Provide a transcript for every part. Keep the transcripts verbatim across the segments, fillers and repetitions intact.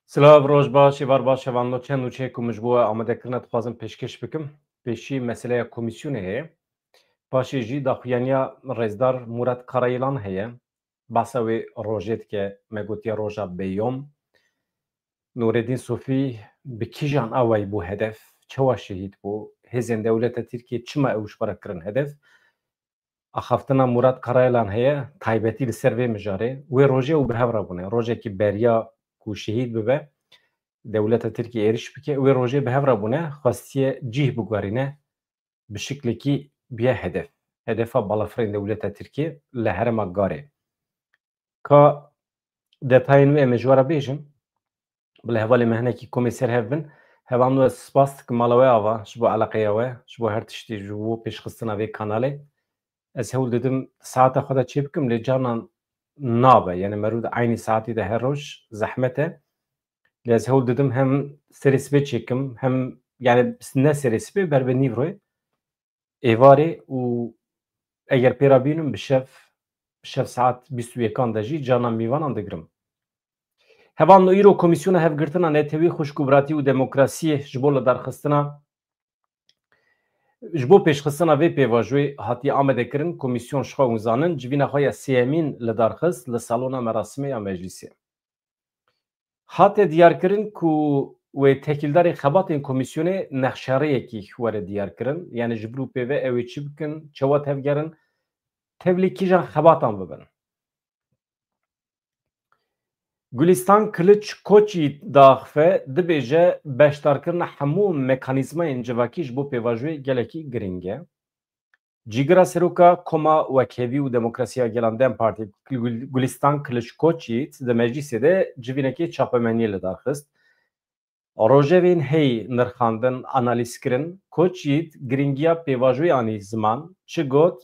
Silav, roj baş, êvar baş, hevalno, çend nûçeyek ku min ji bo we amade kirine dixwazim pêşkêş bikim. Pêşî meseleya komîsyonê heye. Paşê jî daxuyaniya rêzdar Murat Karayılan heye. Bahsa wê rojê dike, me gotiye roja bêyom. Nureddin Sofî bi kîjan awayî bû hedef, çawa şehîd bû, hêzên dewleta Tirkiyê çima ew ji xwe re kirin hedef? Axaftina Murat Karayılan heye, taybetî li ser vê mijarê. Wê rojê ew bi hev re bûne. Rojekî beriya ku şehîd bibe, dewleta Tirkiyê êriş bike, wê rojê bi hev re bûne, xwestiye cih biguherîne, bi şiklekî biye hedef. Hedefa balafirên dewleta Tirkiyê li herêma Garê. Ka detayên wê em ê ji we re bêjin. Bila hevalê me hinekî komê ser hev bin. Hevalno, ez spas dikim mala we ava ji bo eleqeya we, ji bo her tiştî, ji bo pêşxistina vê kanalê. Ez hewl didim saeta xwe de çê bikim, lê carnan nabe. Yani merû di eynî saetî de her roj zehmet e. Lê ez hewl didim hem serê sibê çêkim, hem, yani ne serê sibê, ber bi nîvroyê, êvarê û eger pê re bînim bi şev, bi şev saet bîst û yekan de jî carnan mîvanan digirim. Hevalno, îro Komîsyona Hevgirtina Netewî, Xwişk û Biratî û Demokrasiyê ji bo lidarxistina, ji bo pêşxistina vê pêvajoyê hatiye amadekirin. Komîsyon, ji xwe hûn zanin, civîna xwe ya sêyemîn lidarxist li salona merasimê ya meclîsê. Hate diyarkirin ku wê tekîldarê xebatên komîsyonê nexşerêyekî were diyarkirin, yani ji vir û pê ve ew ê çi bikin, çawa tevgerin, tevlî kîjan xebatan bibin. Gulistan Kiliç Koçî diaxife, dibêje beşdarkirina hemû mekanîzmayên civakî ji bo pêvajoyê gelekî girîng e. Cîgira Seroka Koma Wekhevî û Demokrasiya Gelan DEM Partî Gul-, Gulistan Kiliç Koçî di meclîsê de civînekê çapemeniyê li dar xist. Rojevên heyî nirxandin, analîz kirin. Koçî girîngiya pêvajoyê anî ziman, çi got,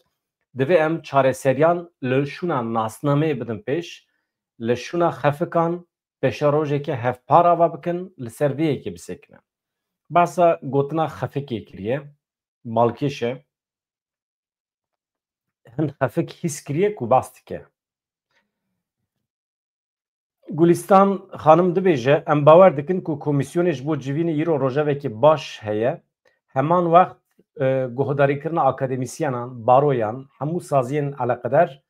divê em çareseriyan li şûna nasnameyê bidin pêş, li şûna xefikan pêşerojeke hevpar ava bikin, li ser vê yekê bisekinin. Behsa gotina xefikê kiriye, balkêş e. Hin xefik hîs kiriye ku behs dike. Gulistan Xanim dibêje, em bawer dikin ku komîsyonê ji bo civînê îro rojevekî baş heye. Heman wext, e, guhdarîkirina akademîsyenan, baroyan, hemû saziyên eleqedar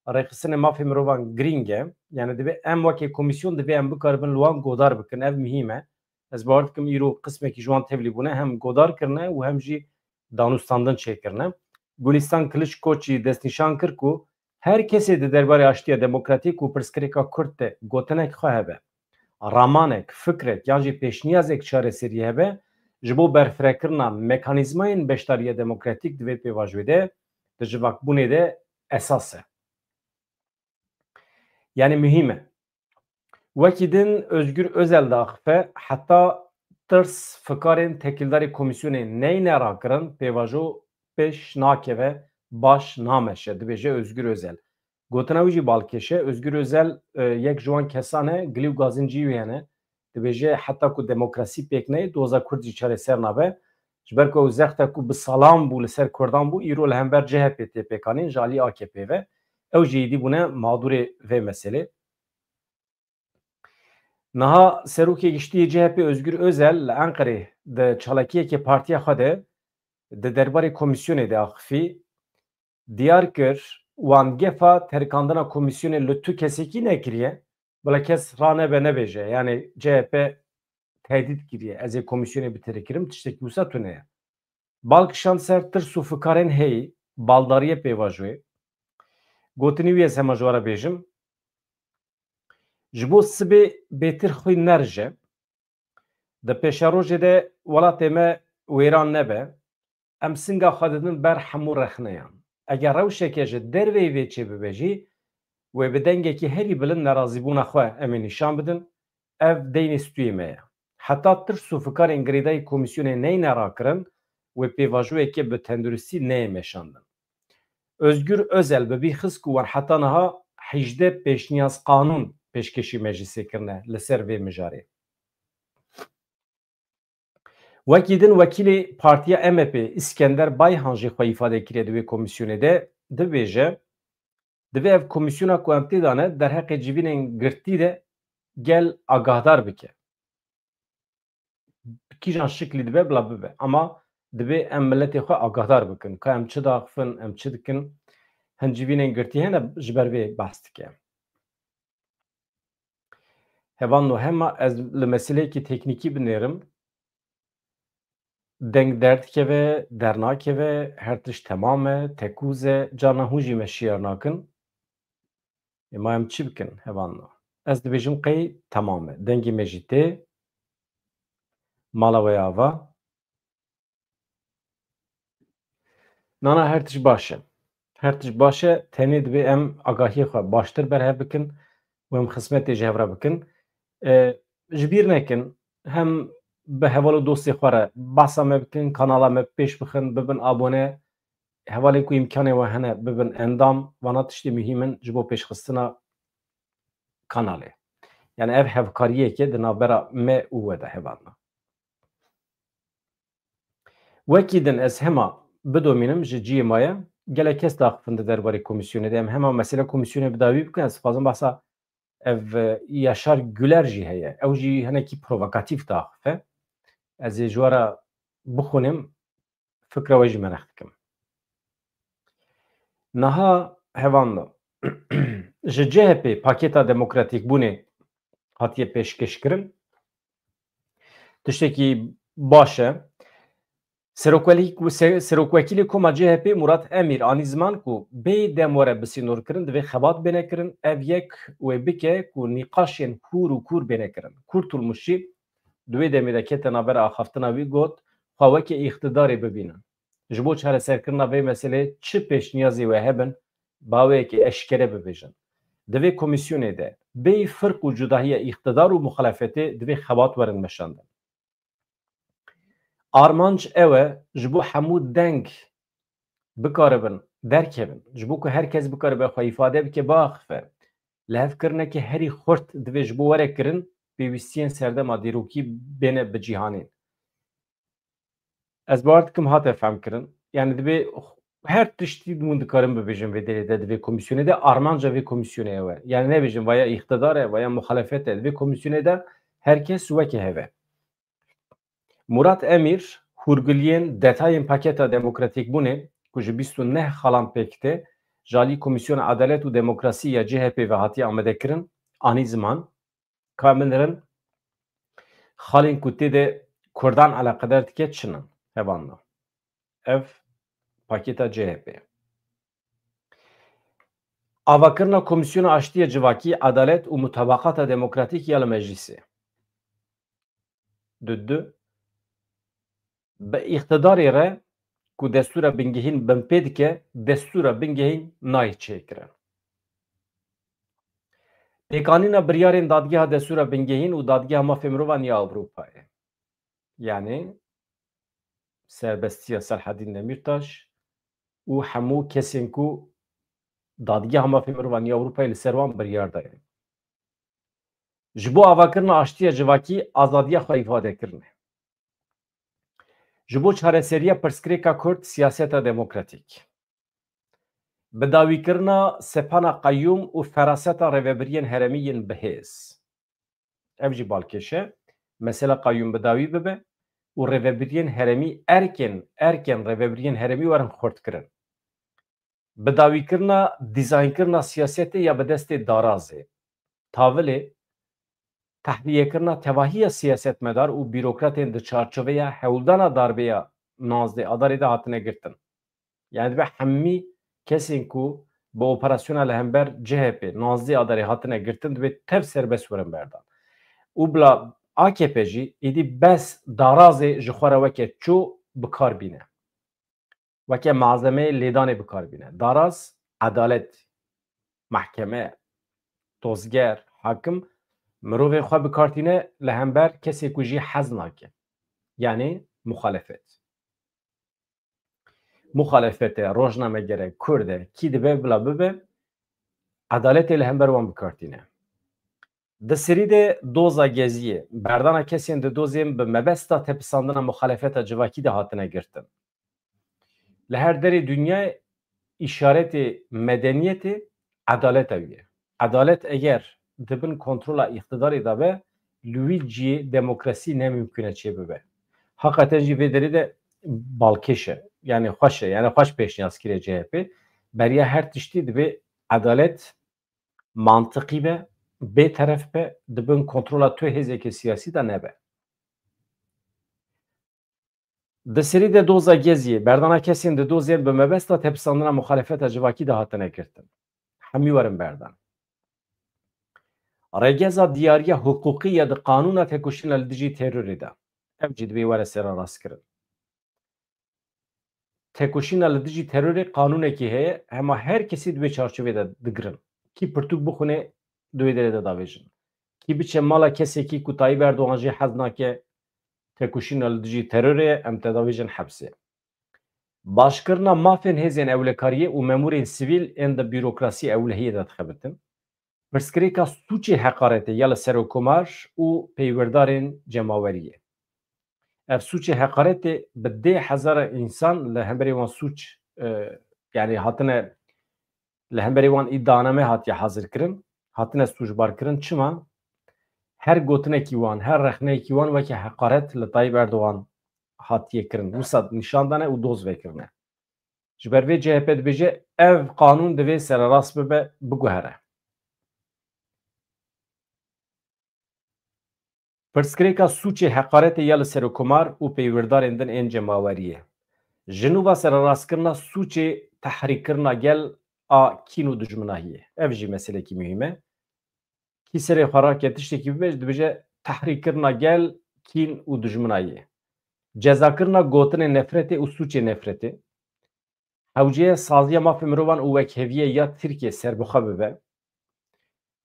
rêxistinê mafê mirovan girîng e. Yani divê em wekî komîsyon divê em bikaribin li wan guhdar bikin. Ev muhîm e. Ez bawer dikim îro qismekî ji wan tevlî bûne, hem guhdar kirine û hem jî danûstandin çêkirine. Gulistan Kiliç Koçî destnîşan kir ku her kesê di derbarê aştiya demokratîk û pirsgirêka Kurd de gotinek xwe hebe, ramanek, fikrek yan jî pêşniyazek çareserî hebe, ji bo berfirekirina mekanîzmayên beşdariya demokratîk di vê pêvajoyê de, di civakbûnê de esas e. Yani muhîm e. Wekî din Özgür Özel diaxife, heta tirs fikarên tekîldarê komîsyonê neyne rakirin, pêvajo pêş nakeve, baş nameşe, dibêje Özgür Özel. Gotina wî jî balkêş e. Özgür Özel, e, yek ji wan kesan e, gilî û gazincî wî hene. Dibêje heta ku demokrasî pêk neyê, doza Kurd jî çareser nabe. Ji ber ku ew zexte ku bi salan bû, li ser Kurdan bû, îro li hember C H P tê pêkanîn, ji alî A K P ve. Ew jî êdî bûne mağdurê vê meselê. Niha Serokê Giştî yê C H P Özgür Özel li Enqerê di çalakiyekê partiya xwe de di derbarê komîsyonê de axifî, diyar kir, wan gefa terikandina komîsyonê li tu kesekî nekiriye, bila kes ranebe nebêje, yani C H P tehdît kiriye, ez ê komîsyonê biterîkirim, tiştekî wisa tune ye. Bal kişand ser tirs û fikarên heyî, baldariyê pêvajoyê. Gotinî wî ez hema ji we re bêjim. Ji bo sibê bêtir xwîn nerije. Di pêşerojê de welatê me wêran nebe. Em singa xwe didin ber hemû rexneyan. Eger rewşeke ji derveyî vê çêbibe jî, wê bi dengekî herî bilind nerazîbûna xwe em ê nîşan bidin. Ev deynê stûyê me ye. Heta tirs û fikarên girêdayî komîsyonê neyne rakirin, wê pêvajoyeke bi tenduristî neyê meşandin. Özgür Özel bi bîr xist ku wan heta niha hejdeh pêşniyaz qanûn pêşkêşî meclîsê kirine li ser vê mijarê. Wekî din wekîlê Partiya M H P Îskender Bayhan jî xwe îfade kiriye di wê komîsyonê de, dibêje, divê ev komîsyona ku em tê de ne derheqê civînên girtî de gel agahdar bike. kîjan şiklî dibe bila bibe. Ama divê em miletê xwe agahdar bikin. Ka em çi daxifin, em çi dikin. Hincivînên girtî hene ji ber vê behs dike. Hevano hema ez li meseleyekî teknîkî binêrim. Deng derdikeve, dernakeve, her tişt temam e, tekûz e, carna hûn jî me şiyar nakin. Ê ma em çi bikin, hevano? Ez dibêjim qey temam e. Dengê me jî tê. Mala we ava. Nana her tişt baş e. Her tişt baş e. Tenê divê em agahiyê xwe baştir berhev bikin û em xismetê ji hev re bikin. E, ji bîr nekin, hem bi heval û dostê xwe re behsa me bikin, kanala me pêş bixin, bibin abone. Hevalên ku îmkanê we hene, bibin endam. Vana tiştê muhîm in ji bo pêşxistina kanalê. Yani ev hevkariyeke di navbera me û we de hevalna. Wekî din ez hema bidomînim ji cihê me ye. Gelek kes daxifin di derbarê komîsyonê de. Em hema mesela komîsyonê bi dawî bikin. Ez dixwazim behsa ev, e, Yaşar Güler jî heye. Ew jî hinekî provokatîf daxife. Ez ê ji we re bixwînim, fikra we jî mereq dikim. Niha hevalno, ji C H P pakêta demokratîkbûnê hatiye pêşkêşkirin. Tiştekî baş e. Serokwelî-, se-, Serokwekîlê Koma C H P Murat Emîr anî ziman ku bê dem were bisînorkirin, divê xebat bêne kirin, ev yek wê bike ku nîqaşên hûr û kûr bêne kirin. Kurtulmuş jî di wê demê de kete navbera axaftina wî, got, xwe weke îqtidarê bibînin. Ji bo çareserkirina vê meselê çi pêşniyazê we hebin, bi awayekî eşkere bibêjin. Di vê komîsyonê de bêyî firq û cudahiya îqtidar û muxalefetê divê xebat werin meşandin. Armanc ew e, ji bo hemû deng bikaribin derkevin, ji bo ku her kes bikaribe xwe îfade bike, biaxife. Lihevkirinekî herî xurt divê ji bo were kirin, pêwîstiyên serdema dîrokî bêne bicîhanîn. Ez bawer dikim hate fehmkirin. Yani divê her tiştî hûn dikarin bibêjin vê derê de, di vê komîsyonê de, armanca vê komîsyonê ew e. Yani nebêjin vaya îqtidar e, vaya muxalefet e. Di vê komîsyonê de her kes weke hev e. Murat Emîr hûrguliyên detayên paketa demokratîkbûnê ku ji bîst û neh xalan pêk tê, ji alî Komîsyona Edalet û Demokrasî ya C H P ve hatiye amadekirin, anî ziman. Ka em binirin, xalên ku tê de Kurdan eleqedar dike çi ne? Hevalno. Ev pakêta C H P. Avakirina Komîsyona Aştiya Civakî, Edalet û Mutabaqata Demokratîk ya li Meclîsê. Du du. Bi îqtidarê re ku destûra bingehîn binpê dike, destûra bingehîn nayê çêkirin. Pêkanîna biryarên Dadgeha Destûra Bingehîn û Dadgeha Mafê Mirovan ya Ewropayê. Yani serbestiya Selhedîn Demîrtaş û hemû kesên ku Dadgeha Mafê Mirovan ya Ewropayê li ser wan biryar daye. Ji bo avakirina aştiya civakî, azadiya xwe îfade kirine. Ji bo çareseriya pirsgirêka Kurd, siyaseta demokratîk. Bidawîkirina sepana qeyûm û feraseta rêvebiriyên herêmî yên bihêz. Ev jî balkêş e. Mesela qeyûm bidawî bibe û rêvebiriyên herêmî erkên, erkên rêvebiriyên herêmî werin xurtkirin. Bidawîkirina dîzaynkirina siyasetê ya bi destê darazê. Tavilê tehliyekirina tevahiya siyasetmedar û bîrokratên di çarçoveya hewldana darbeya nozdeh Adarê de hatine girtin. Yani dibe hemî kesên ku bi operasyona li hember C H P nozdeh Adarê hatine girtin, dibe tev serbest werin berdan. Û bila A K P jî êdî bes darazê ji xwe re weke ço bi kar bîne. Weke malzemeyê lêdanê bi kar bîne. Daraz, edalet, mehkeme, dozger, hakim, mirovê xwe bi kar tîne li hember kesê ku jî hez nake. Yani muxalefet. Muxalefet e, rojnameger e, kurd e, kî dibe bila bibe, edaletê li hember wan bi kar tîne. Di serî de doza geziyê, berdana kesên di dozên bi mebesta tepisandina muxalefeta civakî de hatine girtin. Li her derê dinyayê îşaretê medeniyetê edaleta wî ye. Edalet eger di bin kontrola îqtidarê de be, li wî cihê demokrasî ne mimkûn e çêbibe. Heqeten jî vê derê de balkêş e. Yani xweş e. Yani xweş pêşniyaz kire C H P. Beriya her tiştî dibê edalet mantiqî be, bêteref be, di bin kontrola tu hêzeke siyasî de nebe. Di serî de doza Geziyê, berdana kesên di dozên bi mebesta tepisandina muxalefeta civakî de hatine girtin. Hemî werin berdan. Rêgeza diyariya hiqûqî ya di qanûna tekoşîna li dijî terorê de. Ev jî divê were sererastkirin. Tekoşîna li dijî terorê qanûnekî heye, hema her kesî di wê çarçovê de digirin. Kî pirtûk bixwîne, di wê derê de davêjin. Kî biçe mala kesekî ku Tayyip Erdogan jê hez nake, tekoşîna li dijî terorê ye, em te davêjin hepsê. Başkirina mafên hêzên ewlekariyê û memûrên sivîl ên di bîrokrasî ewlehiyê de dixebitin. Pirsgirêka sûcê heqaretê ya li serokkomar û peywirdarên cemaweriyê. Ev sûcê heqaretê bi dê hezara însan li hemberî wan sûc, e, yani hatine li hemberî wan îdianame hatiye hazirkirin, hatine sûcbarkirin. Çima? Her gotinekî wan, her rexneyekî wan weke heqaret li Tayyip Erdogan hatiye kirin. Wisa nîşan dane û doz vekirine. Ji ber vê C H P dibêje, ev qanûn divê sererast bibe, biguhere. Pirsgirêka sûcê heqaretê ya li serokkomar û peywirdarên din ên cemaweriyê. Ji nû ve sererastkirina sûcê tehrîkkirina gel a kîn û dijminahiyê. Ev jî meselekî muhîm e. Kî serê xwe rake tiştekî bibe, dibêje tehrîkkirina gel, kîn û dijminayê. Cezakirina gotinên nefretê û sûcê nefretê. Hewceye saziya mafê mirovan û wekheviyê ya Tirkiyê serbixwe bibe.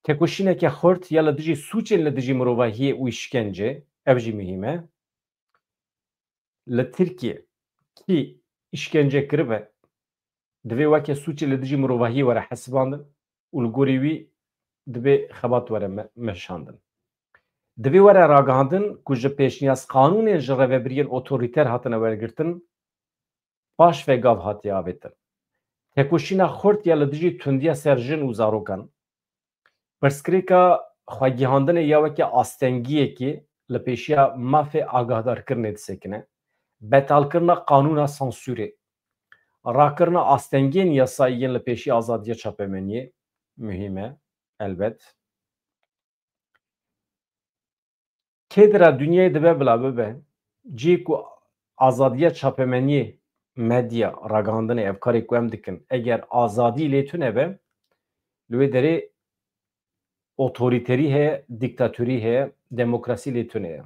Tekoşîneke xurt ya li dijî sûcên li dijî mirovahiyê û îşkence, ev jî muhîm e. Li Tirkiyê kî îşkence kiribe, divê weke sûcê li dijî mirovahiyê were hesibandin û li gorî wî divê xebat were me-, meşandin. Divê were ragihandin ku ji pêşniyaz qanûnên ji rêvebiriyên otorîter hatine wergirtin, paş ve gav hatiye avêtin. Tekoşîna xurt ya li dijî tundiya ser jin û zarokan, pirsgirêka xwegihandinê ya weke astengiyekê li pêşiya mafê agahdarkirinê disekine, betalkirina qanûna sansûrê, rakirina astengiyên yasayî yên li pêşiya azadiya çapemeniyê muhîm e, elbet. Kê dira dinyayê dibe bila bibe, cihê ku azadiya çapemeniyê, medya, ragihandinê, ev karê ku em dikin, eger azadî lê tune be, li wê derê otorîterî heye, dîktatorî heye, demokrasî lê tune ye.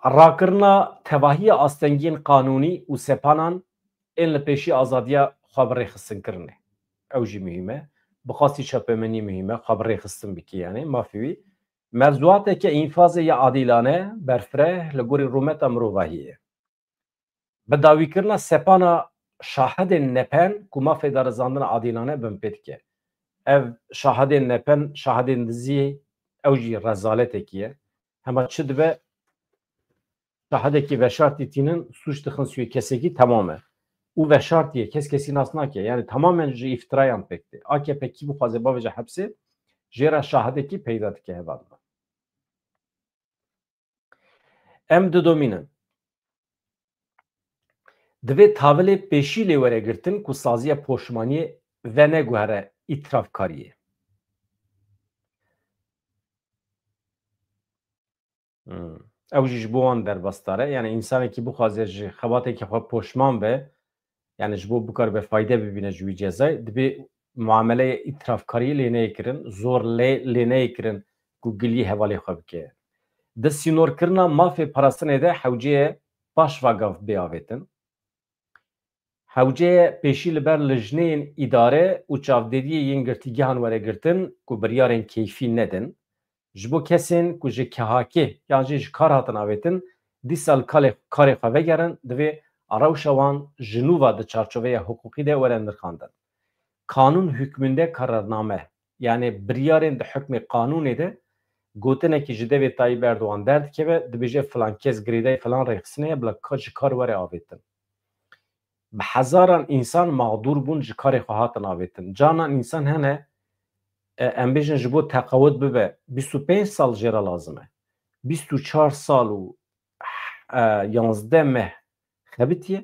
Rakirina tevahiya astengiyên qanûnî û sepanan ên li pêşî azadiya xwe bi rêxistin kirinê. Ew jî muhîm e. Bi xwastî çapemenî muhîm e, xwe bi rêxistin bikî, yani mafê wî. Mevzuateke înfazê ya adîlane, berfireh, li gorî rûmeta mirovahiyê ye. Bi dawîkirina sepana şahidên nepen ku mafê darizandina adîlane binpê dike. Ev şahidên nepen, şahidên diziyê, ew jî rezaletekî ye. Hema çi dibe, şahidekî veşartî tînin, sûc dixin sûyê kesekî, temam e. Û veşartî ye, kes kesî nas nake. Yani tamamen ji îftirayan pêk tê. A K P kî bixwaze bavêje hepsê, jê re şahidekî peyda dike, hevalno. Em didomînin. Divê tavilê pêşî lê were girtin ku saziya poşmaniyê veneguhere îtirafkariyê. Hmm. Ew jî ji bo wan derbasdar e. Yani însanekî bixwaze ji xebatekî xwe poşman be, yani ji bo bikaribe fayde bibîne ji wî cezayê, dibê muameleya îtirafkariyê lê neyê kirin, zor lê, lê neyê kirin ku giliyê hevalê xwe bike. Di sînorkirina mafê parastinê de hewce ye paş va gav bê avêtin. Hewce ye pêşî li ber lijneyên îdare û çavdêriyê yên girtîgehan were girtin ku biryarên keyfî nedin. Ji bo kesên ku ji K H K yan jî ji kar hatin avêtin, dîsa li kalê-, karê xwe vegerin, divê rewşa wan ji nû ve di çarçoveya hiqûqî de were nirxandin. Kanûn hukmünde kararname, yani biryarên di hukmê qanûnê de gotinekî ji devê Tayyip Erdogan derdikeve, dibêje filan kes girêdayî filan rêxistinê ye, bila ka-, ji kar were avêtin. Bi hezaran însan mağdûr bûn, ji karê xwe hatin avêtin. Canan însan hene, e, em bêjin ji bo teqawut bibe bîst û pênc sal jê re lazim e. Bîst û çar sal û, e, yanzdeh meh xebitiye,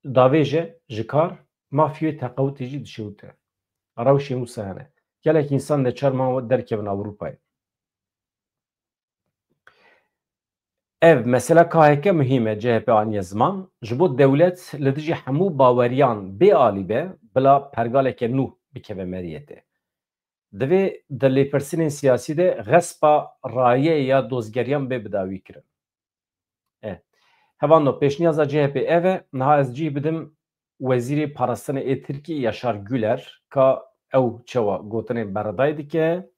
davêje ji kar, mafiyê teqawutê jî dişewite. Rewşên wisa hene. Gelek însan neçar man derkevin Ewropayê. Ev mesela ka heke muhîm e, C H P aniye ziman, ji bo dewlet li dijî hemû baweriyan bê alî be, bila pergaleke nû bikeve meriyetê. Divê di lêpirsînên siyasî de xespa rayê ya dozgeriyan bê bidawî kirin. E, Hevando, pêşniyaza C H P ev e, niha ez cih bidim Wezîrê Parastinê ê Tirkiyê Yaşar Güler, ka ew çawa gotinên beredayê dike,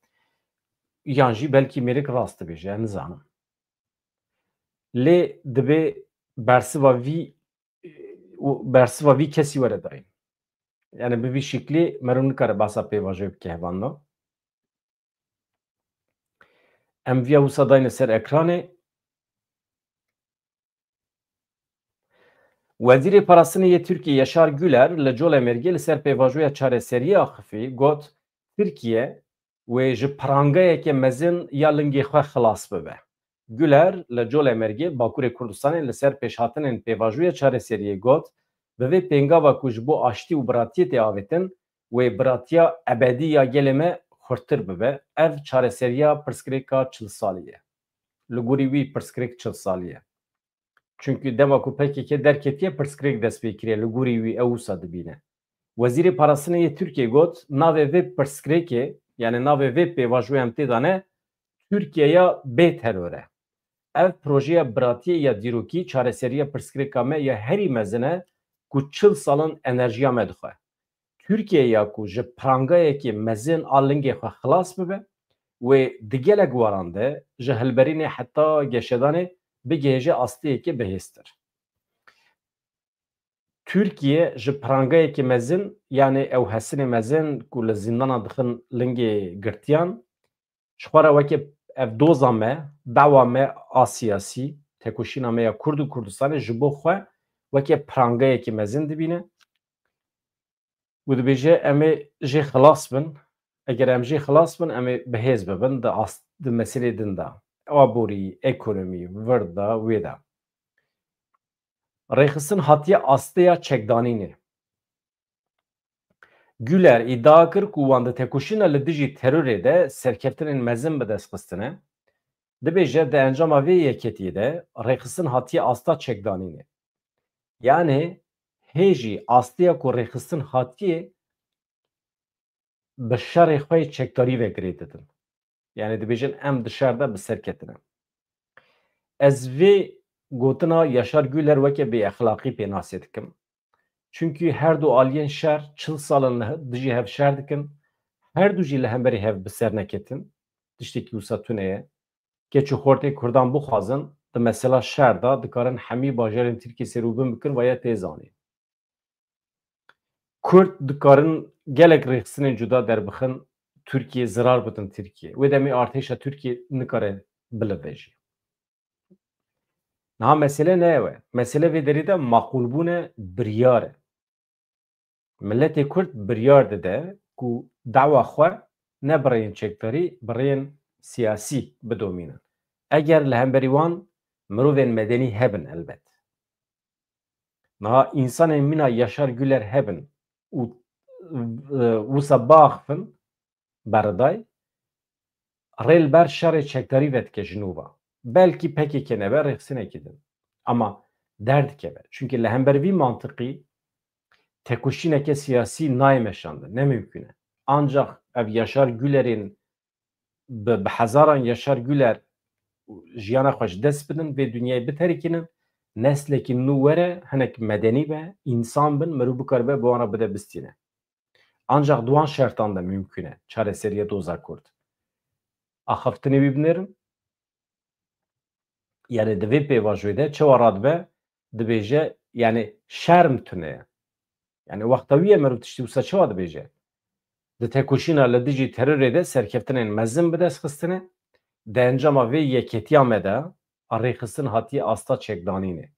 yan jî belkî mêrik rast dibêje, ez nizanim. Lê dibê bersiva vî, bersiva vî kesî were dayîn. Yani bi vî şiklî meriv nikare behsa pêvajoyê bike, hevando. Em viya wisa dayne ser ekranê. Wezîrê Parastinê yê Tirkiyê Yaşar Güler li Colemêrgê li ser pêvajoya çareseriya axifî got, Tirkiye wê ji pirangayeke mezin ya lingê xwe xilas bibe. Güler li Colemêrgê, Bakurê Kurdistanê, li ser pêşhatinên pêvajoya çareseriyê got, bi vê pêngava ku ji bo aştî û biratiyê tê avêtin, wê biratiya ebedî ya gelê me xurttir bibe. Ev çareseriya pirsgirêka çil salî ye. Li gorî wî pirsgirêk çil salî ye. Çunkî dema ku P K K derketiye, pirsgirêk dest pê kiriye, li gorî wî ew wisa dibîne. Wezîrê Parastinê yê Tirkiyê got, navê vê pirsgirêkê, yani navê vê pêvajoyê em tê de ne, Tirkiyeya bê teror e. Ev projeya biratiyê ya dîrokî çareseriya pirsgirêka me ya herî mezin e ku çil sal in enerjiya me dixwe. Tirkiye ya ku ji pirangayekî mezin a lingê xwe xilas bibe, wê di gelek waran de ji hilberînê heta geşedanê bigihêje astiyekê bihêztir. Tirkiye ji pirangayekî mezin, yanê ew hesinê mezin ku li zîndana dixin lingê girtiyan, ji xwe re weke ev doza me, dawa me a siyasî, tekoşîna me ya Kurd û Kurdistanê ji bo xwe weke pirangayekî mezin dibîne û dibêje, em ê jê xilas bin. Eger em jê xilas bin, em ê bi hêz bibin di ast-, di meselê din de. Aborî, ekonomî, vir de, wê de. Rêxistin hatiye asteya çekdanînê. Güler îdia kir ku wan di tekoşîna li dijî terorê de serkeftinên mezin bi dest xistine. Dibêje, di encama vê yeketiyê de rêxistin hatiye asta çekdanînê. Yanê hê jî asteya ku rêxistin hatiye bi şerê xwe yê çekdarî ve girê didin. Yani dibêjin, em di şer de bi ser ketine. Ez vê gotina Yaşar Güler weke bêexlaqî pênasê dikim. Çunkî her du aliyên şer çil sal in li dijî hev şer dikin. Her du jî li hemberî hev bi ser neketin. Tiştekî wisa tune ye. Keç û xortê Kurdan bixwazin, di mesela şer de dikarin hemî bajarên Tirkiyê serûbin bikin, vaya tê zanîn. Kurd dikarin gelek rêxistinên cuda derbixin, Tirkiyê zirar bidin Tirkiyê. Wê demê artêşa Tirkiyê nikare bilive jî. Niha mesele ne ew e. Mesele vê derî de maqûlbûne biryar e. Miletê Kurd biryar dide ku dawa xwe ne bi rêyên çekdarî, bi rêyên siyasî bidomînin. Eger li hemberî wan mirovên medenî hebin elbet. Niha însanên mîna Yaşar Güler hebin û, e, wisa biaxifin beredayê, rê li ber şerê çekdarî vedike ji nû ve. Belkî P K K nebe, rêxistinekî din. Ama derdikeve. Çunkî li hember vî mantiqî tekoşîneke siyasî nayê meşandin. Ne mimkûn e. Ancax ev Yaşar Gülerên bi, bi hezaran Yaşar Güler jiyana xwe ji dest bidin, vê dinyayê biterikînin, neslekî nû were, hinek medenî be, însan bin, mirov bikaribe bi wan re bide bistîne. Ancax di wan şertan de mimkûn e çareseriya doza Kurd. Axaftinê wî binêrin. Yani di vê pêvajoyê de çawa radibe, dibêje, yani şerm tune ye. Yani wexta wî ye, mirov tiştî wisa çawa dibêje? Di tekoşîna li dijî terorê de serkeftinên mezin bi dest xistine, di encama vê yeketiya me de rêxistin hatiye asta çekdanînê.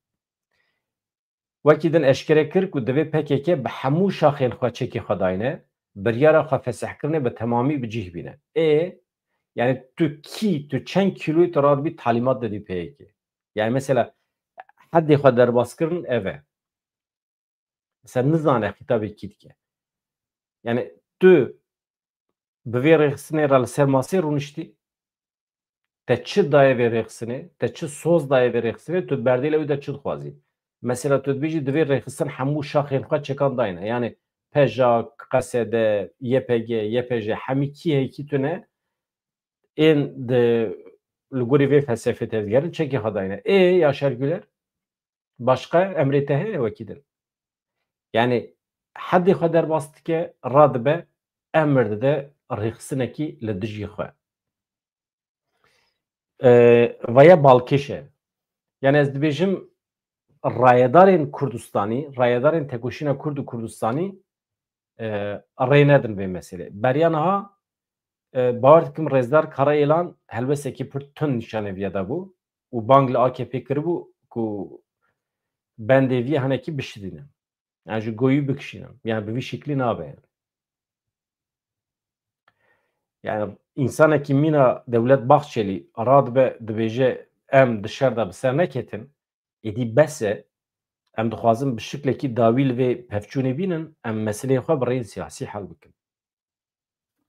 Wekî din eşkere kir ku divê P K K bi hemû şaxên xwe çekê xwe dayne, biryara xwe fesehkirinê bi temamî bi cih bîne. Ê, yani tu kî, tu çend kîloyî tu radibî talîmat didî P Y K? Yani mesela hedê xwe derbas kirin ev e. Mesela nizane xîtabê kî dike. Yani tu bi vê rêxistinê re li ser masê rûniştî? Te çi daye vê rêxistinê? Te çi soz daye vê rêxistinê? Tu berdêla wî de çi dixwazî? Mesela tu dibêjî divê rêxistin hemû şaxên xwe çekan dayne. Yani P J A, K S D, Y P G, Y P J, hemî kî heye kî tune ên di li gorî vê felsefê tevdigerin çekê xwe dayne. Ê Yaşar Güler? Başqa emrê te heye wekî din? Yani hedê xwe derbas dike, radibe, emir dide rêxistinekî li dijî xwe. E, vaya balkêş e. Yani ez dibêjim rayedarên Kurdistanî, rayedarên tekoşîna Kurd û Kurdistanî, e, rê nedin vê meselê. Beriya niha, e, bawer dikim rêzdar Karayelan helwestekî pir tund nîşanê viya de bû û bang li A K P kiribû ku bendê vî hinekî bişidînin. Yani ji goyî bikişînin. Yani bi vî şeklî nabe yani. Yani insanekî mîna Dewlet Bahçelî radibe dibêje em di şer de bi ser neketin, êdî bes e, em dixwazin bi şiklekî dawî li vê pevçûnê bînin, em meseleyê xwe bi rêyên siyasî hel bikin.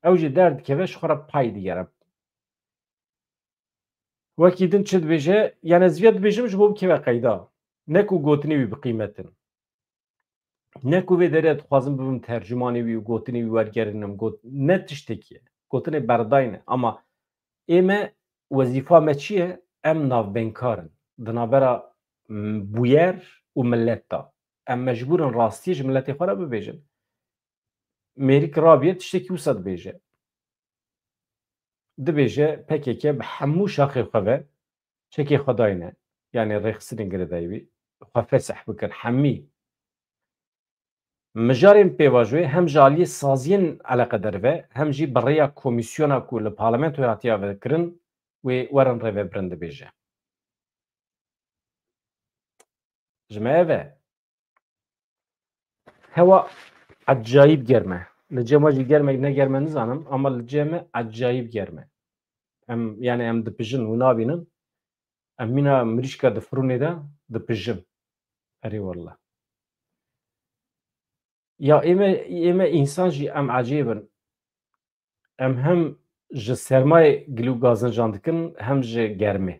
Ew jî derdikeve ji xwe re pay digere. Wekî din çi dibêje? Yani ez viya dibêjim ji bo bikeve qeyda. Ne ku gotinê wî biqîmetin. Ne ku vê derê dixwazim bibim tercûmanê wî û gotinê wî wergerinim. Got, ne tiştekî ye. Gotinê berdayne. Ama ê me wezîfa me çi ye? Em navbeynkar in. Di navbera, m, bûyer û millet de. Em mecbûr in rastiyê ji miletê xwe re bibêjin. Mêrik rabiye tiştekî wisa dibêje. Dibêje P K K bi hemû şaxê xwe ve çekê xwe dayne. Yani rêxistinên girêdayî wî xwe fesih bikin. Hemî mijarên pêvajoyê hem ji aliyê saziyên eleqedar ve hem jî bi rêya komîsyona ku li parlamentoyê hatiye vekirin wê werin rêvebirin dibêje. Ji me ev e. Hewa ecayîb germ e. Li cem we jî germ e, ne germ e nizanim, ama li cem me ecayîb germ e. Em, yani em dipijin û nabînin. Em mîna mirîşka di firûnê de dipijin. Erê wallah. Ya ê me, ê me însan jî em ecêb in. Em hem ji sermayê gil û gazin jan dikin, hem ji germê.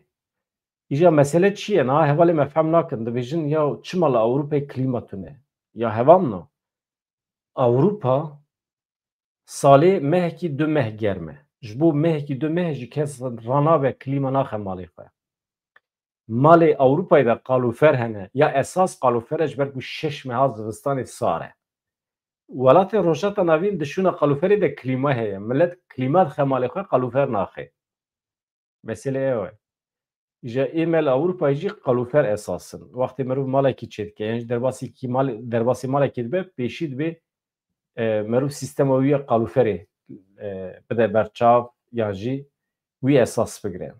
Îja mesele çi ye? Niha hevalê me fehm nakin. Dibêjin, ya çima li Ewropayê klîma tune? Ya hevalno, Ewropa salê mehekî du meh germ e. Ji bo mehekî du meh jî kes ranabe klîma naxe malê xwe. Malê Ewropayê de qalûfer hene. Ya esas qalûfer e, ji ber ku şeş meha zivistanê sar e. Welatê Rojhilata Navîn di şûna qalûferê de klîma heye. Milet klîma dixe malê xwe, qalûfer naxe. Mesele ew e. Îja ê me li Ewropayê jî qalûfer esas in. Wextê mirov malekî çêdike, yan jî derbasî kî mal, derbasî malekî dibe, pêşî dibe, e, mirov sîstema wî ya qalûferê, e, bide ber çav, yan jî wî esas bigire.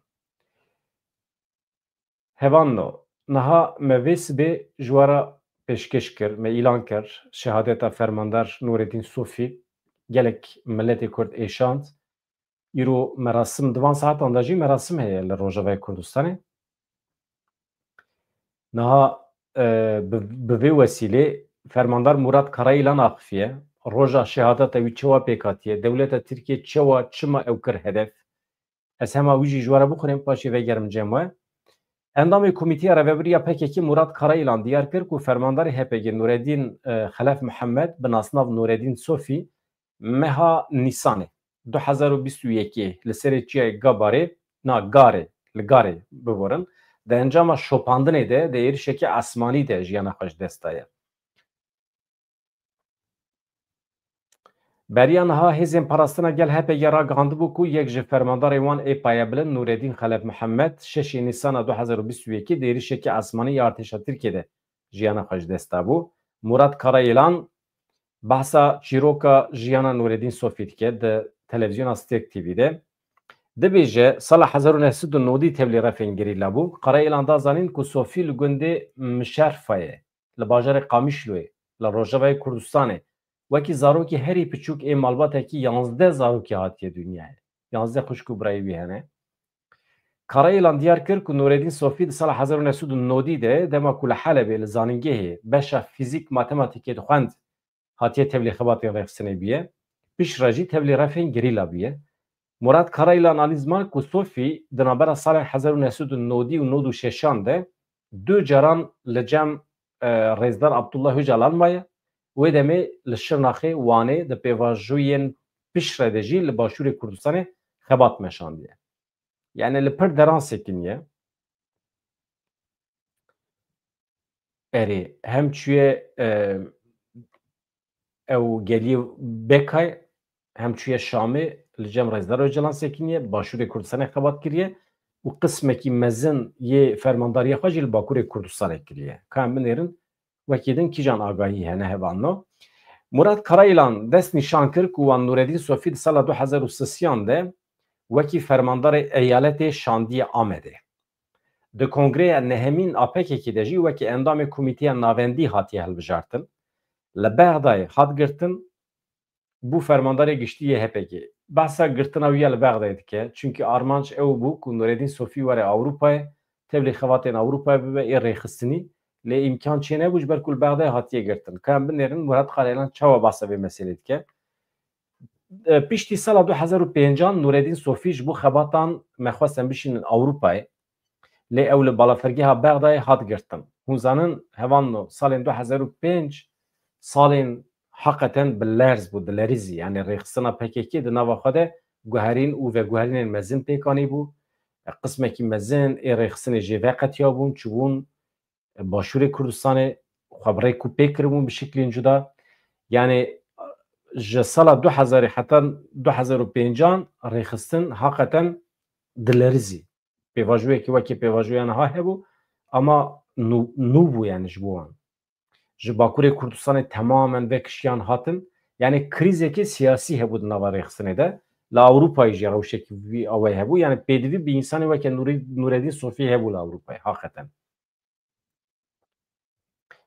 Hevalno, niha me vê sibê ji we re pêşkêş kir, me îlan kir, şehadeta Fermandar Nûredîn Sofî, gelek miletê Kurd êşand. Îro merasim, di van saetan de jî merasim heye li Rojavayê Kurdistanê. Niha, e, bi, bi vê wesîlê Fermandar Murat Karayilan axifiye. Roja şehadeta wî çawa pêk hatiye? Dewleta Tirkiye çawa, çima ew kir hedef? Ez hema wî jî ji we re bixwînim, paşê vegerim cem we. Endamê Komîteya Rêvebirî ya P K K Murat Karayilan diyar kir ku fermandarê H P G Nureddin, e, Xelef Mihemed, bi nasnav Nureddin Sofî, meha Nîsanê du hezar û bîst û yekê li serê çiyayê Gabarê, na Garê, li Garê biborin, di encama şopandinê de, di êrişeke esmanî de jiyana xwe ji dest daye. Beriya niha hêzên parastina gel H P G ragihandibû ku yek ji fermandarên wan ê payebilind Nûredîn Xelef Mihemed şeşê Nîsana du hezar û bîst û yekê di êrişeke esmanî ya artêşa Tirkiyê de jiyana xwe ji dest dabû. Murat Karayilan behsa çîroka jiyana Nûredîn Sofî dike di televîzyona Stêrk T V de. Dibêje, sala hezar û neh sed û nodî tevlî refên gerîla bû. Karayilan da zanîn ku Sofî li gundê Mişerfa ye, li bajarê Qamişloyê, li rojavayê Kurdistanê, wekî zarokê herî piçûk ê malbatekî yanzdeh zarokê hatiye dinyayê. Yanzdeh xwişk û birayê wî hene. Karayilan diyar kir ku Nureddin Sofî di sala hezar û neh sed û nodî de dema ku li Helebê li zanîngehê beşa fîzîk matematîkê dixwend, hatiye tevlî xebatên rêxistinê bûye. Piştre jî tevlî refên gerîla bûye. Murat Karayilan anî ziman ku Sofî di navbera salên hezar û neh sed û nodî û nod û şeşan de du caran li cem, e, Rêzdar Abdullah Ocalan maye. Wê demê li Şirnaxê, Wanê, di pêvajoyên piştre de jî li Başûrê Kurdistanê xebat meşandiye. Yani li pir deran sekiniye. Erê, hem çûye, e, ew geliyê Bekay, hem çûye Şamê, li cem Rêzdar Ocalan sekiniye, Başûrê Kurdistanê xebat kiriye û qismekî mezin yê fermandariya xwe jî li Bakurê Kurdistanê kiriye. Ka em binêrin, wekî din kîjan agahî hene hevalno? Murat Karayilan dest nîşan kir ku wan Nureddin Sofî di sala du hezar û sisiyan de wekî fermandarê eyaletê şandiye Amedê. Di kongreya nehemîn a P K K de jî wekî endamê komîteya navendî hatiye hilbijartin. Li Bexdayê hat girtin, bû fermandarê giştî yê H P G. Behsa girtina wî ya li Bexdayê dike. Çimkî armanc ew bû ku Nureddin Sofî were Ewropayê, tevlî xebatên Ewropayê bibe ê rêxistinî. Lê îmkan çênebû ji ber ku li Bexdayê hatiye girtin. Ka em binêrin Murat Karayilan çawa behsa vê meselê dike. E, piştî sala du hezar û pêncan Nureddin Sofî ji bo xebatan me xwest em bişînin Ewropayê. Lê ew li balafirgeha Bexdayê hat girtin. Hûn zanin, hevalno, salên du hezar û pênc salên heqeten bi lerz bû, dilerizî. Yani rêxistina P K K di nava xwe de guherîn û veguherînên mezin pêk anîbû. Qismekî mezin ê rêxistinê jê veqetiyabûn, çûbûn Başûrê Kurdistanê, xwe bi rêk û pêk kiribûn bi şiklên cuda. Yani ji sala du hezarî heta du hezar û pêncan rêxistin heqeten dilerizî. Pêvajoyekî wekî pêvajoya niha hebû, ama nû, nû bû yani ji bo wan. Ji Bakurê Kurdistanê temamen vekişiyan hatin. Yani krîzekê siyasî hebû di nava rêxistinê de. Li Ewropayê jî rewşekî vî awayî hebû. Yani pêdivî bi însanê weke Nûrî-, Nûreddin Sofî hebû li Ewropayê, haqeten.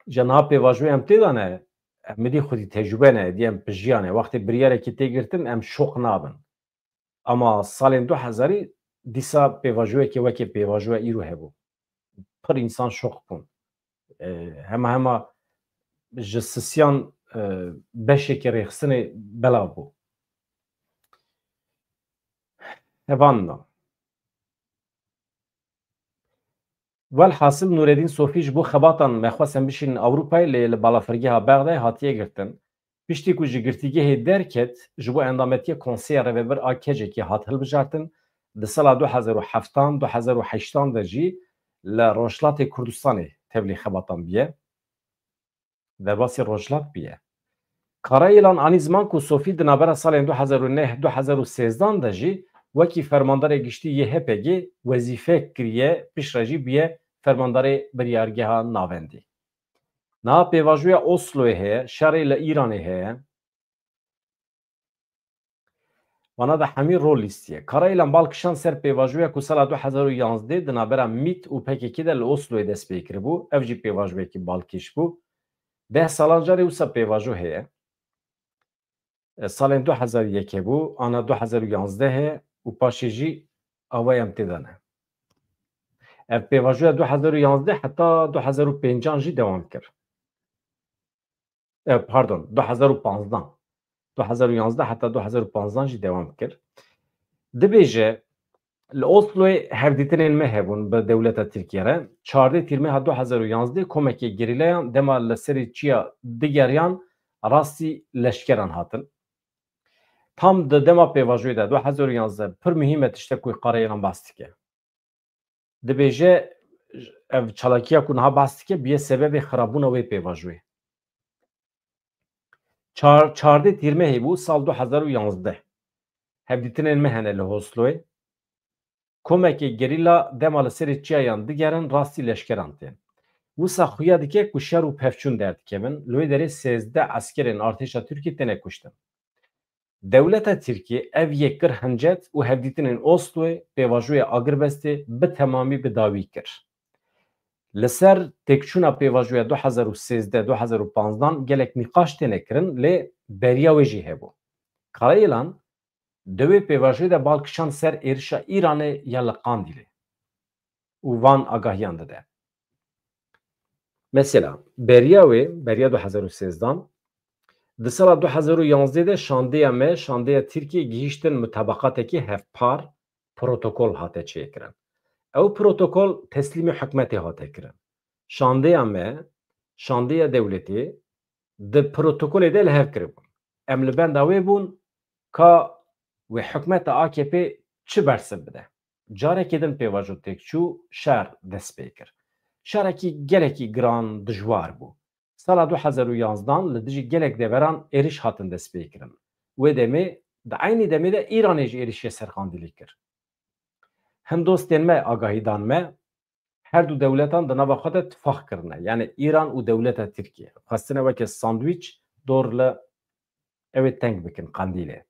Ji niha pêvajoyê em tê de ne, em êdî xwedî tecrube ne, êdî em pijiyane. Wextê biryarekî tê girtin, em şok nabin. Ama salên du hezarî dîsa pêvajoyekê wekê pêvajoya îro hebû. Pir însan şok bûn. E, hema hema ji sisiyan, e, beşekî rêxistinê belav bû. Hevan na. Welhasil Nûreddin Sofî ji bo xebatan me xwest em bişînin Ewropayê, lê li balafirgeha Bexdayê hatiye girtin. Piştî ku ji girtîgehê derket, ji bo endametiya Konseya Rêvebir a K C K'ê hat hilbijartin, di sala du hezar û heftan, du hezar û heştan de jî li Rojhilatê Kurdistanê tevlî xebatan bûye. Derbasî Rojhilat bûye. Karayilan anî ziman ku Sofî di navbera salên du hezar û neh, du hezar û sêzdan de jî wekî fermandarê giştî yê H P G wezîfe kiriye, piştre jî bûye fermandarê biryargeha navendî. Niha pêvajoya Osloyê heye, şerê li Îranê heye. Vana de hemî rol lîstiye. Karayilan bal kişand ser pêvajoya ku sala du hezar û yanzdeh di navbera mît û P K K de li Osloyê dest pê kiribû. Ev jî pêvajoyekî balkêş bû. Deh salan carê wisa pêvajo heye. E, salên du hezar û yek hebû, ana du hezar û yanzdeh heye û paşê jî awayê em tê de ne. Ev pêvajoya du hezar û yanzdeh heta du hezar û pêncan jî dewam kir. E, pardon, du hezar û panzdan. Du hezar û yanzdeh heta du hezar û panzdan jî dewam kir. Dibêje, li Osloyê hevdîtinên me hebûn bi dewleta Tirkiye re. Çardeh Tîrmeha du hezar û yanzdeh komekê gerîlayan dema li serê çiya digeriyan rastî leşkeran hatin. Tam di dema pêvajoyê de du hezar û yanzdeh pir muhîm e tiştek ku Karayilan behs dike. Dibêje, ev çalakiya ku niha behs dike, bûye sebebê xirabûna wê pêvajoyê. Çar-, çardeh Tîrmehê bû, sal du hezar û yanzdeh. Hevdîtinên me hene li Osloyê. Komekê gerîla dema li serê çiyayan digerin, rastî leşkeran tên. Wisa xuya dike ku şer û pevçûn derdikevin, li wê derê sêzdeh eskerên artêşa Tirkiyê têne kuştin. Dewleta Tirkiyê ev yek kir hincet û hevdîtinên Osloyê pêvajoya agirbestê bi temamî bi dawî kir. Li ser têkçûna pêvajoya du hezar û sêzdeh du hezar û panzdan gelek nîqaş têne kirin, lê beriya wê jî hebû. Karayilan di wê pêvajoyê de bal kişand ser êrişa Îranê ya li Qandîlê û van agahiyan dide. Mesela, beriya wê, beriya du hezar û sêzdan, di sala du hezar û yanzdeh de şandeya me, şandeya Tirkiyê gihîştin mutabaqatekî hevpar, protokol hate çêkirin. Ew protokol teslîmê hikûmetê hate kirin. Şandeya me, şandeya dewletê di protokolê de li hev kiribûn. Em li benda wê bûn ka wê hikûmeta A K P çi bersiv bide. Carekê din pêvajo têk çû, şer dest pê kir. Şerekî gelekî giran, dijwar bû. Sala du hezar û yanzdan li dijî gelek deveran êriş hatin destpêkirin. Wê demê, di eynî demê de Îranê jî êrişê ser Qandîlê kir. Hin dostên me agahî dan me, her du dewletan di nava xwe de tifax kirine. Yani Îran û dewleta Tirkiye xwestine weke sandwîç dor li ew ê teng bikin Qandîlê.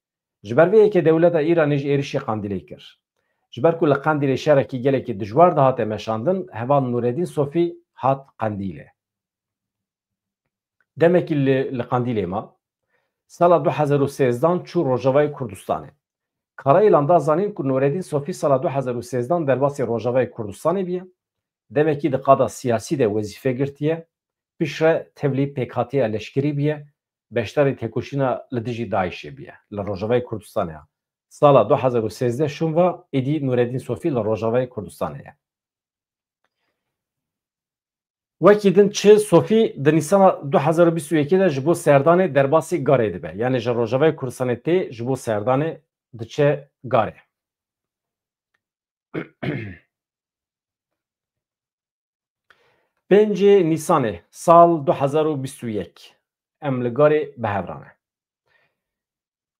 Ji ber vê yekê dewleta Îranê jî êrişê Qandîlê kir. Ji ber ku li Qandîlê şerekî gelekî dijwar dihate meşandin, heval Nûredîn Sofî hat Qandîlê. Demekî li, li Qandîlê ma. Sala du hezar û sêzdan çû Rojavayê Kurdistanê. Karayilan da zanîn ku Nûredîn Sofî sala du hezar û sêzdan derbasî Rojavayê Kurdistanê bûye. Demekî di qada siyasî de wezîfe girtiye. Piştre tevlî pêkhatiya leşkerî bûye. Beşdarî têkoşîna li dijî DAIŞê bûye. Li Rojavayê Kurdistanê ya. Sala du hezar û sêzdeh şûn va, êdî Nûredîn Sofî li Rojavayê Kurdistanê ye. Wekî din çi Sofî di Nîsana du hezar û bîst û yekê de ji bo serdanê derbasî Garê dibe. Yani ji Rojavayê Kurdistanê tê ji bo serdanê diçe Garê. Pêncê Nîsanê sal du hezar û bîst û yek em li Garê bi hev re ne.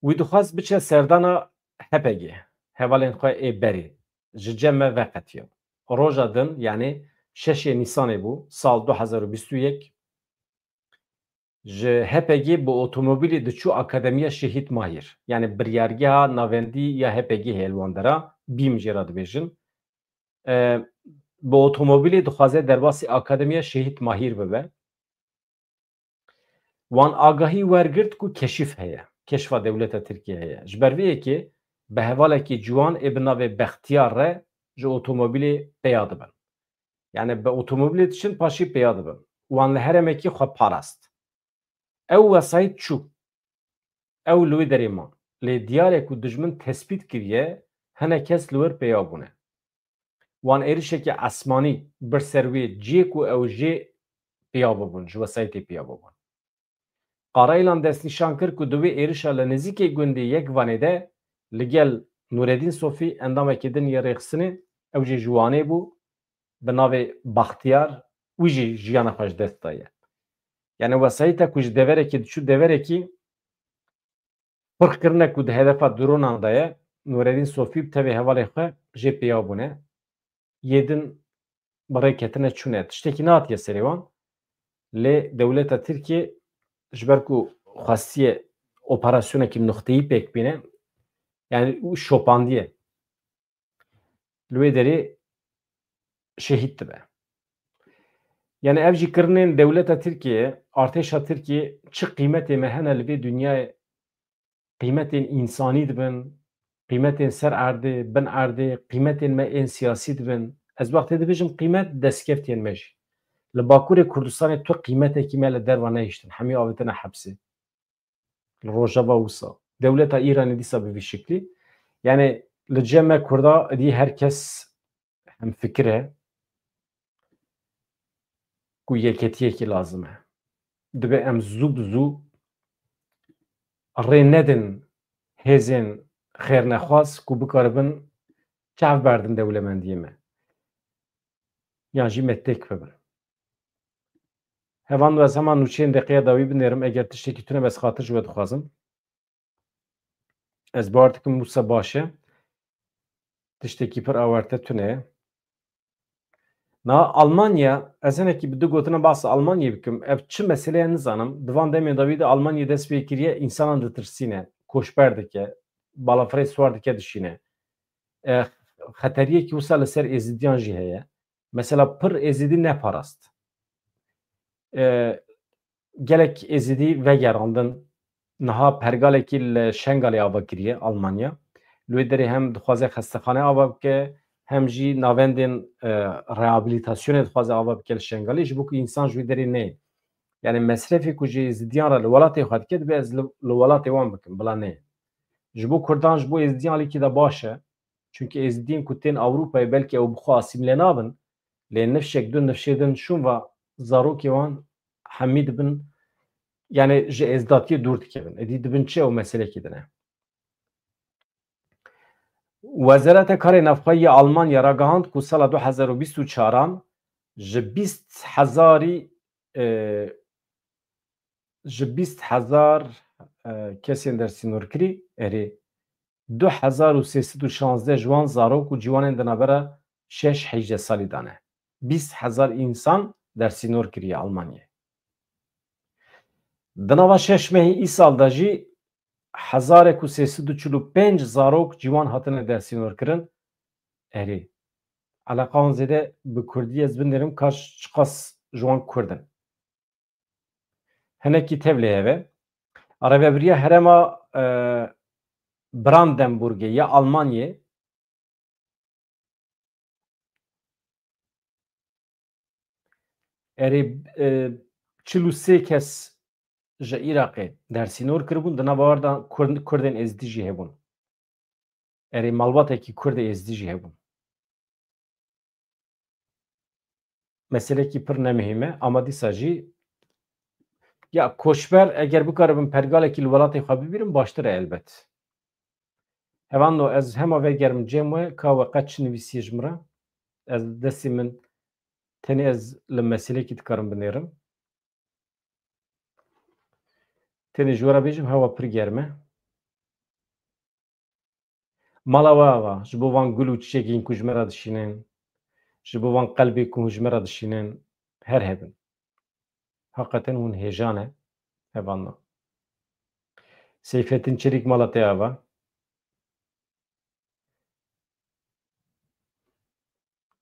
Wî dixwest biçe serdana H P G, hevalên xwe ê berê, ji cem me veqetiye. Roja din, yanî şeşê Nîsanê bû, sal du hezar û bîst û yek, ji H P G bi otomobîlê diçû Akademiya Şehîd Mahîr, yanî biryargeha navendî ya H P G heye li wan dera, BÎM jê re dibêjin. E, bi otomobîlê dixwaze derbasî Akademiya Şehîd Mahîr bibe. Wan agahî wergirt ku keşîf heye, keşfa dewleta Tirkiye heye. Ji ber vê yekê bi hevalekî ciwan ê bi navê Bextiyar re ji otomobîlê peya dibin. Yani bi otomobîlê diçin, paşî peya dibin. Wan li herêmekî xwe parast. Ew wesayît çû. Ew li wê derê ma. Lê diyar e ku dijmin tespît kiriye, hinek kes li wir peya bûne. Wan êrişekî esmanî bir ser wê cihê ku ew jê piya bibûn, ji wesayîtê piya bibûn. Qarayîlan destnîşan kir ku di wê êrişa li nêzîkê gundê Yekvanê de li gel Nûredîn Sofî, endamekî din yê rêxistinê, ew jî ji Wanê bû, bi navê Baxtiyar, wî jî jiyana xwe ji dest daye. Yani wesayîta ku ji deverekî diçû deverekî, Pirxkirine ku di hedefa dronan de ye, Nûredîn Sofî bi tevê hevalê xwe jê piya bûne. Yê din bi rê ketine çûne. Tiştekî nehatiye serê wan. Lê dewleta Tirkiyê ji ber ku xwestiye operasyonekî nuxteyî pêk bîne, yani û şopandiye. Li wê derê şehîd dibe. Yani ev jî kirinên dewleta Tirkiyê, artêşa Tirkiyê çi qîmetê me hene li vê dinyayê, qîmetên însanî dibin, qîmetên ser erdê, bin erdê, qîmetên me ên siyasî dibin. Ez wextê dibêjim qîmet, destkeftiyên me jî. Li Bakurê Kurdistanê tu qîmetekî me li derva nehiştin, hemî avêtine hepsê. Li Rojava wisa. Dewleta Îranê dîsa bi vî şiklî. Yani li cem me Kurda dî her kes hemfikir e ku yeketiyekî lazim e. Dibe em zû bi zû rê nedin hêzên xêrnexwaz ku bikaribin çav berdin dewlemendiyê me. Yan jî me têk bibin. Hevan, ez hema nûçeyên deqeya dawî binêrim, eger tiştekî tune, ez xatir ji we dixwazim. Ez bawer dikim wisa baş e. Tiştekî pir awarte tune ye. Na Almanya, ez hinekî bi du gotina behsa Almanyayê bikim. Ev çi mesele ye nizanim. Di van demên dawî de Almanya dest pê kiriye, însanan ditirsîne, koçber dike, balafirê siwar dike dişîne. E, xeteriyekî wisa li ser Êzidiyan jî heye. Mesela pir Êzidî neparast. E, gelek Êzidî vegerandin, niha pergalekî li Şengalê ava kiriye Almanya. Li wê derê hem dixwaze xestexane ava bike, hem jî navendên, e, rehabilitasyonê dixwaze ava bike li Şengalê, ji bo ku însan ji wê derê neyê. Yani mesrefê ku ji Êzidiyan re li welatê xwe dike, dibe ez li, li welatê wan bikim, bila neyê. Ji bo Kurdan, ji bo Êzidiyan alîkî de baş e. Çunke Êzidiyên ku tên Ewropayê belkî ew bi xwe asîmle nabin, lê nifşek du nifşê din şûn ve zarokê wan hemî dibin, yani ji êzdatiyê dûr dikevin. Êdî dibin çi, ew meselekî din e. Wezareta Karê Navxwe yê Almanya ragihand ku sala du hezar û bîst û çaran ji bîst hezarî, e, ji bîst hezar, e, kesên dersînorkirî, erê, du hezar û sê sed û şazdeh ji wan zarok û ciwanên di navbera şeş heyjdeh salî de ne. Bîst hezar însan dersînor kiriye Almanyayê. Di nava şeş mehî îsal de jî hezarek û sê sed û çil û pênc zarok ciwan hatine dersînorkirin. Erê, eleqa wan zêde bi kurdî ez binêrim, ka çiqas ji wan kurd in. Hinekî tevlê heve. Rêvebiriya herêma, e, Brandenburgê ya Almanyê, erê, e, çil û sê kes ji Iraqê dersînor kiribûn, di nava wan de Kurd-, Kurdên Êzidî jî hebûn. Erê, malbatekî Kurdê Êzidî jî hebûn. Meselekî pir nemihîm e, ama dîsa jî ya koçber eger bikaribin pergalekî li welatê xwe bibîrin, baştir e elbet. Hevando ez hema vegerim cem we, ka we qet çi nivîsiye ji min re. Ez destê min tenê ez li meselekî dikarim binêrim. Tenê ji we re bêjim, hewa pir germ e. Mala we ava, ji bo van gul û çiçekên ku ji me re dişînin, ji bo van qelbê ku ji me re dişînin, her hebin. Heqeten hûn hêja ne, hevanna. Seyfettin Çelîk, mala te ava.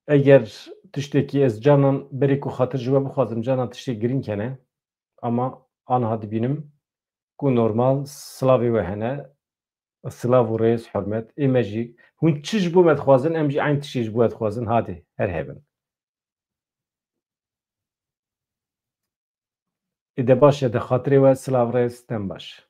Eger tiştekî ez canan berê ku xatir ji we bixwazim, canan tiştê girîng hene, ama aniha dibînim ku normal silavê we hene, silav û rêz, hurmet, ê me jî, hûn çi ji bo me dixwazin, em jî eyn tiştê ji bo we dixwazin, hadê, her hebin. Ê de baş e, de xatirê we, silav, rêz, dem baş.